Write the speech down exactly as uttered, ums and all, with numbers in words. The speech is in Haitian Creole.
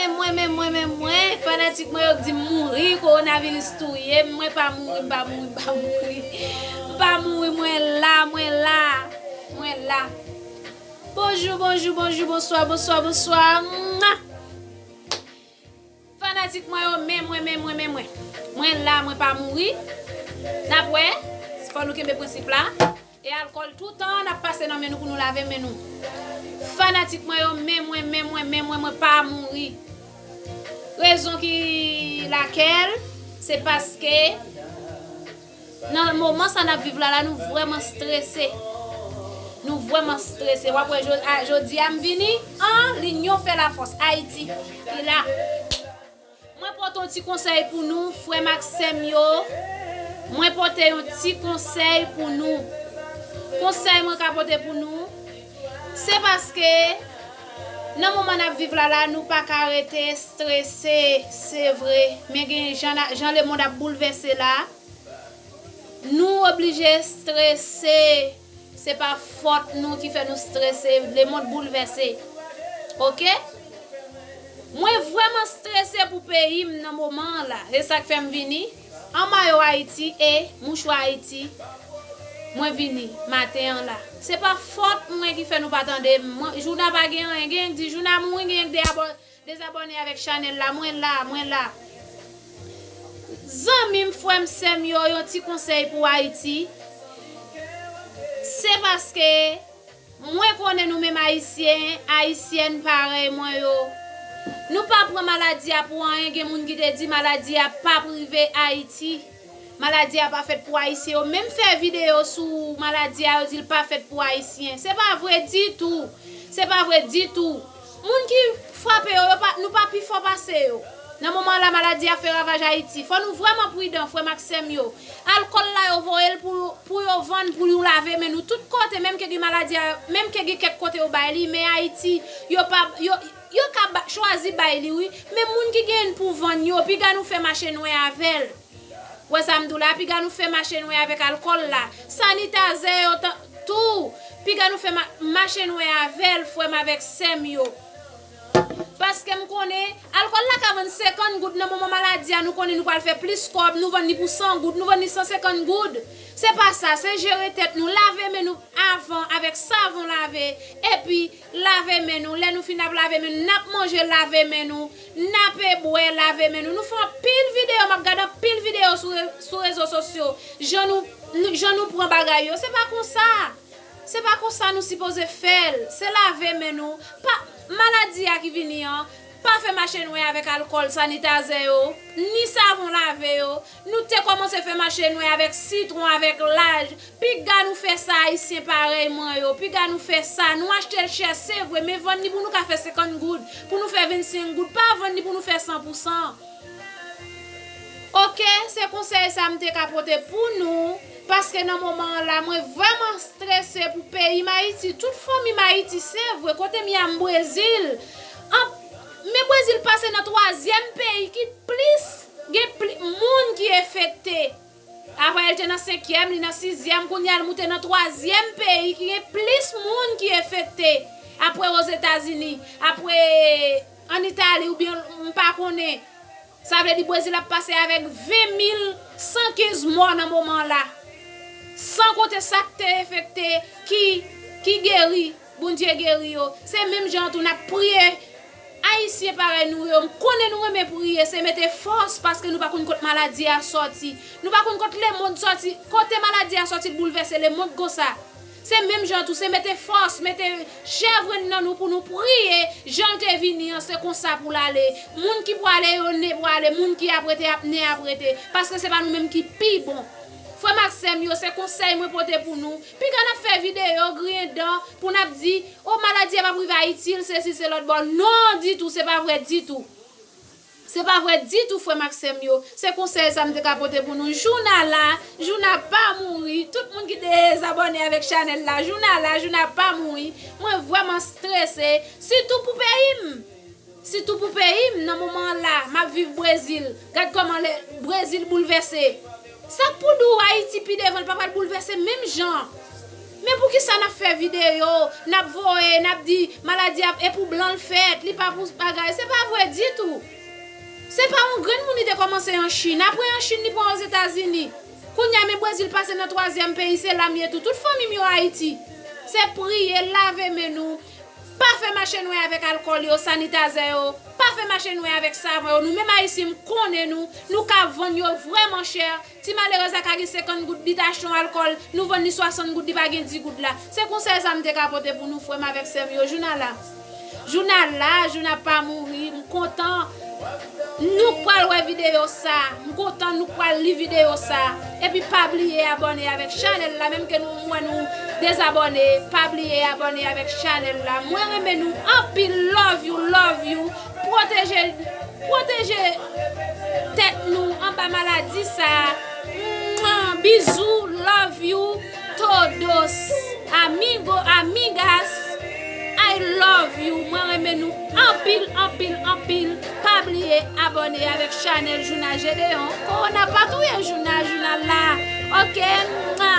Mwen, men mwen, men mwen, fanatik mwen yo k di m mouri, kowonaviris touye m, mwen pa mouri, m pa mouri, m pa mouri. M pa mouri, mwen la, mwen la, mwen la. Bonjou, bonjou, bonjou, bonswa, bonswa, bonswa. Mwa! Fanatik mwen yo, men mwen, men mwen, men mwen. Mwen la, mwen pa mouri. N ap wè, fò nou kenbe prensip la. E alkòl toutan n ap pase nan men nou pou nou lave men nou. Fanatik mwen yo, men mwen, men mwen, men mwen, mwen pa mouri. Rezon ki lakèl, se paske nan moman sa n ap viv la, la, nou vrèman strese. Nou vrèman strese. W ap wè, jo-, a, jodi a m vini, an, linyon fè lafòs. Ayiti, li la. Mwen pote yon ti konsèy pou nou, frè m ak sè m yo. Mwen pote yon ti konsèy pou nou. Konsèy mwen ka pote pou nou, se paske nan moman n ap viv la, la, nou pa ka rete strese, se vre. Men gen jan, jan lemonn ap boulvèse la, nou oblije strese. Se pa fòt nou ki fè nou strese, lemonn boulvèse. Oke? Mwen vrèman strese pou peyi m nan moman an la. Se sa k fè m vini. An mayo Ayiti e mouchwa Ayiti, mwen vini maten an la. Se pa fòt mwen ki fè nou pa tande m. Mwen, Jouna pa gen anyen. Gen ki di Jouna mouri, gen ki dezabò-, dezabòne avèk chanèl la. Mwen la, mwen la. Zanmi m, frè m, sè m yo, yon ti konsèy pou Ayiti. Se paske mwen konnen nou menm Ayisyen, Ayisyèn parèy mwen yo, nou pa pran maladi a pou anyen. Gen moun ki te di maladi a p ap rive Ayiti. Maladi a pa fèt pou Ayisyen. Yo menm fè videyo sou maladi a, yo di l pa fèt pou Ayisyen. Se pa vre ditou. Se pa vre ditou. Moun ki frape yo, yo pa, nou pa pi fò pase yo. Nan moman la, maladi a fè ravaj Ayiti. Fò nou vrèman pridan, frè m ak sè m yo. Alkòl la, yo voye l pou, pou yo vann, pou nou lave men nou. Tout kote, menm ke gen maladi a, menm ke gen kèk kote yo bay li, men Ayiti, yo pa, yo, yo ka ba, chwazi bay li, wi. Men moun ki gen pou vann yo, piga nou fè mache nwè avè l. Wè sa m di w la, piga nou fè mache nwè avèk alkòl la. Sanitizè yo ta-, tou, piga nou fè ma-, mache nwè avè l, frè m avèk sè m yo. Paske m konnen, alkòl la ka vann senkant goud nan moman maladi a, nou konnen nou pral fè plis kòb, nou vann li pou san goud, nou vann li san senkant goud. Se pa sa, se jere tèt nou, lave men nou avan avèk savon lave, epi lave men nou. Lè nou fin ap lave men nou, n ap manje, lave men nou, n ape bwè, lave men nou. Nou fè anpil videyo, m ap gade anpil videyo sou re-, sou rezo sosyo. Jan nou, nou, jan nou pran bagay yo, se pa konsa. Se pa konsa nou sipoze fè l. Se lave men nou. Pa, maladi a ki vini an, pa fè mache nwè avèk alkòl, sanitizè yo, ni savon lave yo. Nou te kòmanse fè mache nwè avèk sitwon, avèk laj. Piga nou fè sa, Ayisyen parèy mwen yo. Piga nou fè sa. Nou achte l chè, se vre, men vann li pou nou ka fè senkant goud, pou nou fè vennsenk goud. Pa vann li pou nou fè san pou san. Oke, se konsèy sa m te ka pote pou nou, paske nan moman an la, mwen vrèman strese pou peyi m Ayiti, tout fanmi m Ayiti, se vre, kote m ye a m Brezil. An, men Brezil pase nan twazyèm peyi ki plis, gen pli-, moun ki enfekte. Avan, l te nan senkyèm, li nan sizyèm, kounye a, l moute nan twazyèm peyi ki gen plis moun ki enfekte. Apre Ozetazini, apre ann Itali, oubyen m pa konnen. Sa vle di Brezil ap pase avèk ven mil san kenz mò nan moman la. San konte sa k te enfekte, ki, ki geri, Bondye geri yo. Se menm jan tou n ap priye. Ayisyen parèy nou yo, m konnen nou renmen priye, se mete fòs paske nou pa konn kot maladi a sòti. Nou pa konn kot lemonn sòti. Kote maladi a sòti, l boulvèse lemonn konsa. Se menm jan tou, se mete fòs, mete chèvrenn nan nou pou nou priye, jan l te vini an, se konsa pou l ale. Moun ki prale yo, ne prale, moun ki ap rete, ap ne ap rete. Paske se pa nou menm ki pi bon. Frè m ak sè m yo, se konsèy mwen pote pou nou. Piga n ap fè videyo, griyen dan, pou n ap di, o, maladi a p ap rive Ayiti, l sesi, se lòt bò. Non, ditou, se pa vre ditou. Se pa vre ditou, frè m ak sè m yo. Se konsèy sa m te ka pote pou nou. Jouna la, Jouna pa mouri. Tout moun ki dezabòne avèk chanèl la, Jouna la, Jouna pa mouri. Mwen vrèman strese. Sitou pou peyi m. Sitou pou peyi m, nan moman an la, m ap viv Brezil. Gad kòman lè Brezil boulvèse. Sa k pou di w Ayiti pi devan, l pa pral boulvèse menm jan. Men poukisa n ap fè videyo, n ap voye, n ap di maladi a e pou blan l fèt, li pa pou bagay? Se pa vre ditou. Se pa yon grenn moun li te kòmanse an Chin. Apre an Chin, li pran Ozetazini. Kounye a, men Brezil pase nan twazyèm peyi, se la m ye tou. Tout fanmi m yo Ayiti. Se priye, lave men nou. Pa fè mache nwè avèk alkòl yo, sanitizè yo. Pa fè mache nwè avèk savon yo. Nou menm Ayisyen, m konnen nou. Nou ka vann yo vrèman chè. Ti malerèz la ka gen senkant goud, li t achte yon alkòl, nou vann li swasant goud, li pa gen dis goud la. Se konsèy sa m te ka pote pou nou, frè m avèk sè m yo. Jounal la. Jounal la, Jounal pa mouri, m kontan. Nou k pral wè videyo sa, m kontan nou k pral li videyo sa. Epi pa bliye abòne avèk chanèl la, menm ke nou m wè nou dezabòne, pa bliye abòne avèk chanèl la. Mwen renmen nou anpil, love you, love you. Pwoteje, pwoteje tèt nou anba maladi sa. Mwa, bizou, love you, todos, amigo, amigas, I love you. Mwen renmen nou anpil, anpil, anpil. Pa bliye abòne avèk chanèl Jounal Gedeon. Kowona pa touye Jounal, Jounal la. Oke, mwa.